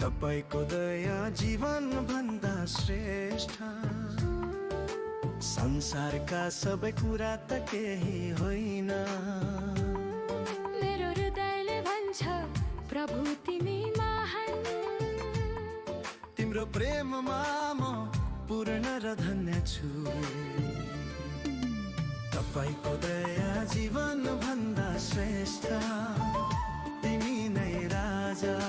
तपाईको दया जीवन भन्दा श्रेष्ठ संसारका सबै कुरा त केही होइन मेरो हृदयले भन्छ प्रभु तिमी महान तिम्रो प्रेममा म पूर्ण र धन्य छु तपाईको दया जीवन भन्दा श्रेष्ठ तिमी नै राजा